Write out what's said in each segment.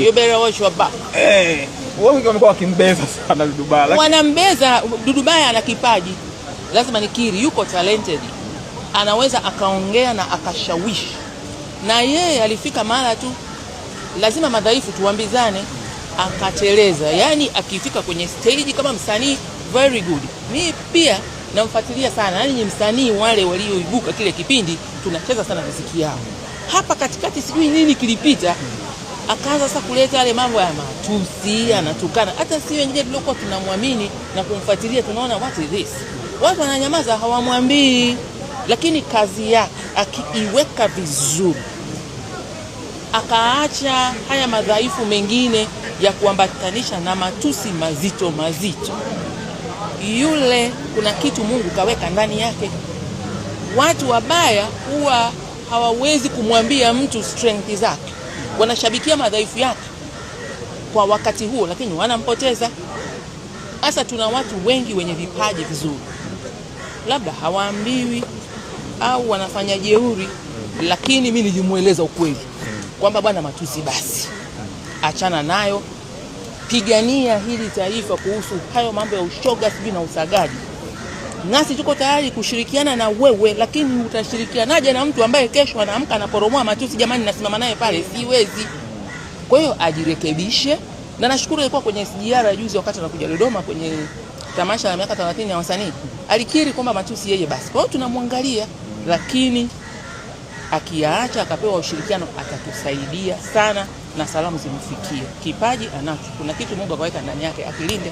You better watch your back. Wengi wamekuwa wakimbeza sana Dudu Baya. Wanambeza Dudu Baya, ana kipaji, lazima nikiri, yuko talented, anaweza akaongea na akashawishi, na yeye alifika mara tu, lazima madhaifu tuambizane, akateleza. Yani akifika kwenye stage kama msanii, very good. Mi pia namfuatilia sana, yani ni msanii wale walioibuka kile kipindi, tunacheza sana muziki yao. Hapa katikati sijui nini kilipita, akaanza sasa kuleta yale mambo ya matusi, anatukana. Hata si wengine tuliokuwa tunamwamini na kumfuatilia tunaona, what is this? Watu wananyamaza, hawamwambii, lakini kazi yake akiiweka vizuri, akaacha haya madhaifu mengine ya kuambatanisha na matusi mazito mazito, yule kuna kitu Mungu kaweka ndani yake. Watu wabaya huwa hawawezi kumwambia mtu strength zake, wanashabikia madhaifu yake kwa wakati huo, lakini wanampoteza. Sasa tuna watu wengi wenye vipaji vizuri, labda hawaambiwi au wanafanya jeuri, lakini mi nilimweleza ukweli kwamba bwana, matusi basi achana nayo, pigania hili taifa kuhusu hayo mambo ya ushoga sijui na usagaji. Nasi tuko tayari kushirikiana na wewe, lakini utashirikianaje na mtu ambaye kesho anaamka anaporomoa matusi? Jamani, nasimama naye pale, siwezi. Kwa hiyo ajirekebishe, na nashukuru alikuwa kwenye SGR juzi wakati anakuja Dodoma kwenye tamasha la miaka 30 ya wasanii, alikiri kwamba matusi yeye basi. Kwa hiyo tunamwangalia, lakini akiyaacha akapewa ushirikiano atatusaidia sana, na salamu zimfikie. Kipaji anacho, kuna kitu Mungu akaweka ndani yake, akilinde.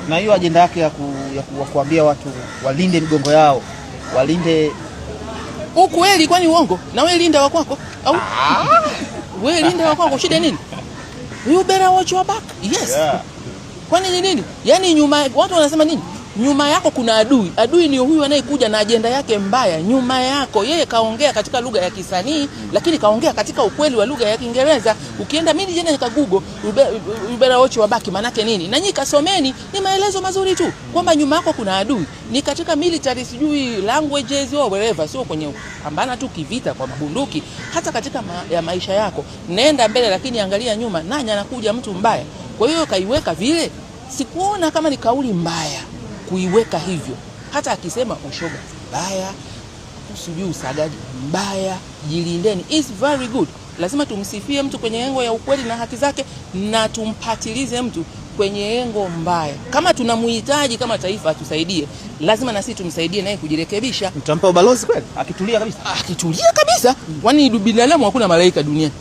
Na hiyo ajenda yake ya kuambia watu walinde migongo yao, walinde ukweli, kwani uongo? Na wewe linda wa kwako au wewe linda wa kwako, shida nini? You better watch your back. Yes. Kwani ni nini? Yaani nyuma watu wanasema nini? Nyuma yako kuna adui. Adui ni huyu anayekuja na ajenda yake mbaya nyuma yako. Yeye kaongea katika lugha ya kisanii, lakini kaongea katika ukweli wa lugha ya Kiingereza. Ukienda mimi jana nika Google you better watch your back manake nini? Na nyinyi kasomeni, ni maelezo mazuri tu kwamba nyuma yako kuna adui. Ni katika military sijui languages or wherever, sio kwenye pambana tu kivita kwa mabunduki, hata katika ya maisha yako. Nenda mbele lakini angalia nyuma, nani anakuja mtu mbaya. Kwa hiyo kaiweka vile, sikuona kama ni kauli mbaya kuiweka hivyo. Hata akisema ushoga mbaya, sijui usagaji mbaya, jilindeni, is very good. Lazima tumsifie mtu kwenye engo ya ukweli na haki zake, na tumpatilize mtu kwenye engo mbaya. Kama tunamuhitaji kama taifa atusaidie, lazima na sisi tumsaidie naye kujirekebisha. Mtampa ubalozi kweli? Akitulia kabisa. Akitulia kabisa, kwani binadamu hakuna malaika duniani.